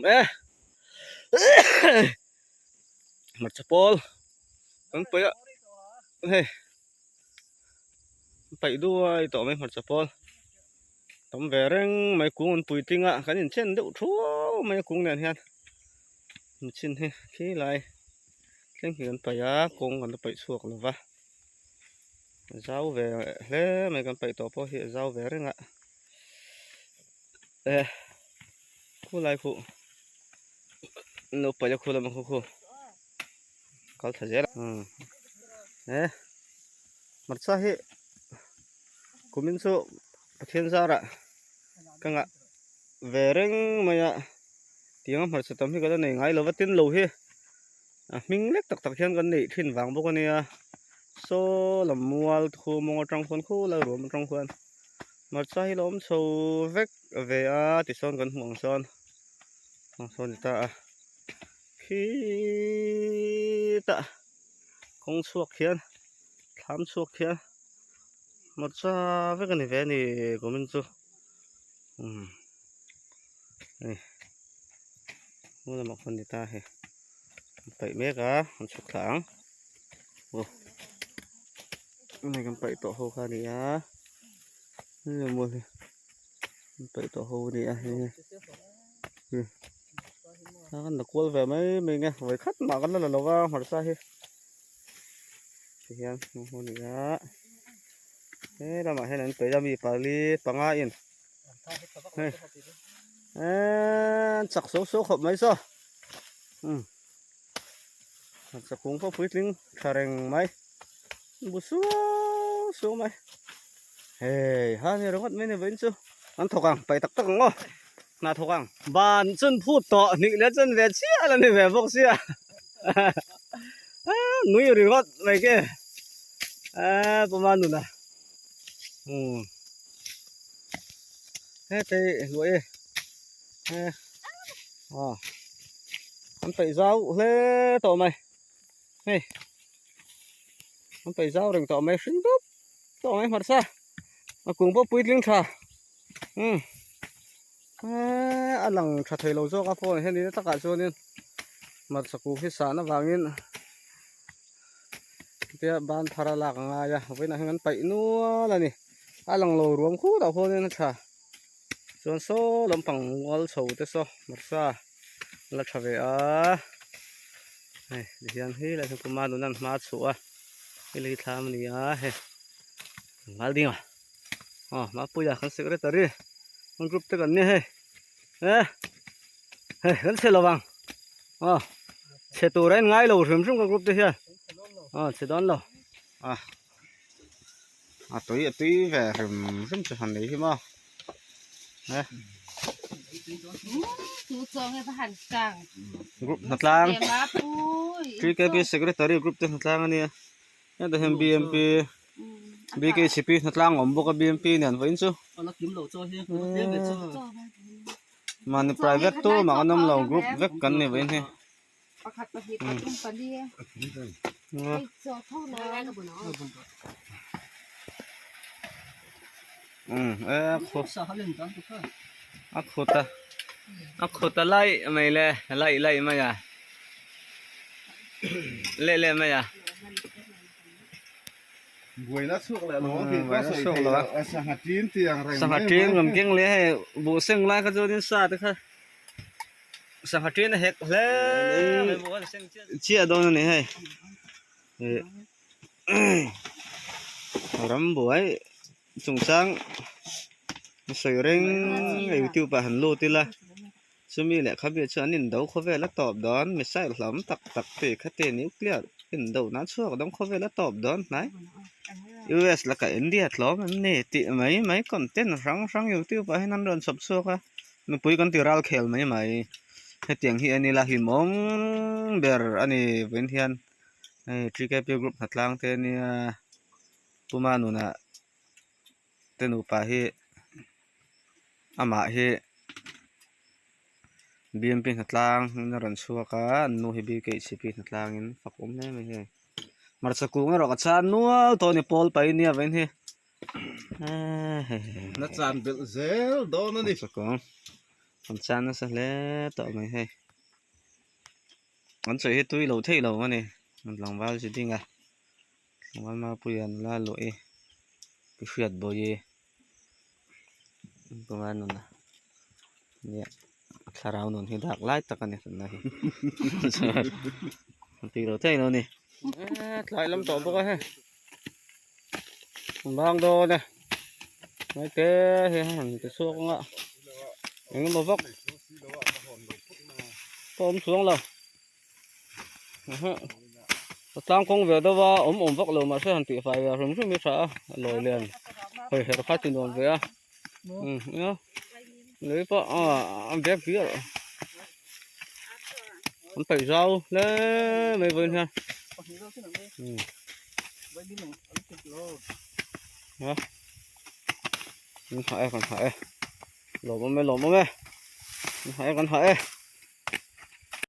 E hmarcha pawl kan paih a hei paih duai tawh mai hmarcha pawl tam ve reng mai kung an puitling a kan inchen deuh thuau mai a kung nen hian machine hi khi lai thleng hi kan paih a kawng kan la paih chhuak lo va zau ve hle mai kan paih tawh pawh hi a zau ve reng a e khulai khu naupang a khu lamah khu khu kal tha zel a e hmarcha hi kumin chu Pathian zarah ka ngah ve reng mai a tiang a hmarcha tam hi ka la nei ngai lo va tin lo hi a hming lek tak tak hian kan neih thin vang bawk a nia saw lam mual thu mawng atang khuan khulai ruam atang khuan hmarcha hi la awm chho vek ve a tichuan kan hmuh ang chuan ang sawn ni ta a khitah kawng chhuak hian thlam chhuak hian hmarcha vek a ni ve a ni kumin chu umm hei hmun lamah khawn ni ta hei an paih mek a an chhuk thla ang aw hei kan paih tawh ho kha a ni a hei mual hi an paih tawh ho a ni a hei hi a kan la kual ve mai mai nge vawi khat mah kan la la lo va hmarcha hi tihian hmu a ni a he lamah hian an paih a mi pali panga in hei eee chak so so khawp mai saw umm hmarcha kung pawh puitling tha reng mai bu suau suau mai hei ha ni ringawt mai ni vawiin chu an thawk ang paih tak tak ang aw hna thawk ang ban chun phut tawh hnih leh chun ve chiah la ni ve bawk sia nui ringawt mai ke eee pawma nuna umm hetei luah e he aw an paih zau hle tawh mai hei an paih zau reng tawh mai hring dup tawh mai hmarcha a kung pawh puitling tha umm eee a lang tha thei lo zawk a phone hian in takah chuanin hmarcha kung hi sahna vangin tia ban thar a lak a ngai a vawiinah hian kan paih nual a ni a lang lo ruam khutah khuanin a tha chuan saw lampang mual chho te saw hmarcha la tha ve a hei tihian hi lai hian kuma nuna an hma chhuah a hei lei thlam a ni a hei ngal ding a aw mapuia kan secretary kan group te kan nia hei e hei kan chhe lo vang aw chhe tur a in ngai lo hrim hrim kan group te hian aw chhe dawn lo a a tui a tui ve hrim hrim chu han nei hi maw e group hnatlang TKP secretary group te hnatlang a nia hetah hian BMP BKCP hnatlang a awm bawk a BMP nen vawiin chu mahni private tu mah kan awm lo group vek kan ni vawiin hi. A khut a a khut a laih mai le laih laih mai a leh leh mai a buaina chhuak leh lo ang tih ka sawi thei lo a sangha tin tih ang reng sangha tin ngam keng leh hei buh seng lai kha chuanin sa te kha sangha tin a hek hle mai buh an seng chiah chiah dawn a ni hei ram buai chungchang sawi reng a youtube ah han lut ila chumi leh khabe chu an indo khawvel a tawp dawn missile hlauhawm tak tak te kha te nuclear indo nan chhuak dawn khawvel a tawp dawn hnai US lakah India tlawm em ni tih mai mai content hrang hrang youtube ah hian an rawn chhawp chhuak a nupui kan ti ral khel mai mai hetiang hi en ila hlimawm ber a ni vawiin hian hei TKP group hnatlang te ania. Puma nunah te nupa hi amah hi BMP hnatlang in a rawn chhuak a an nu hi BKHP hnatlang in fak awm hle mai hei hmarcha kung erawh ka chan nual tawh a ni pawl paih nia vawiin hi na chan belh zel dawn a ni hmarcha kung. An chan nasa hle tawh mai hei an sawi hi tui lo theih lo a ni tlangval chi ding a tlangval mapuia nula luah i pi hriat bawi i nuna nia thlarau nun hi dak lai tak a ni tunlai hi tui lo theih lo a ni tlai lam tawh bawk a hei. Bang dawn e mai te hi han ti chhuak ang a eng emaw vak ka awm chuang lo tlang kawng ve deuh a awm awm vak lo mahse han tih fai ve hrim hrim hi tha a a lawi lian hawi her kha ti nuam ve a umm nia lei pawh a bag viau an paih zau hle mai vawiin hian umm kan hah e kan hah e lawm awm e lawm awm e kan hah e kan hah e.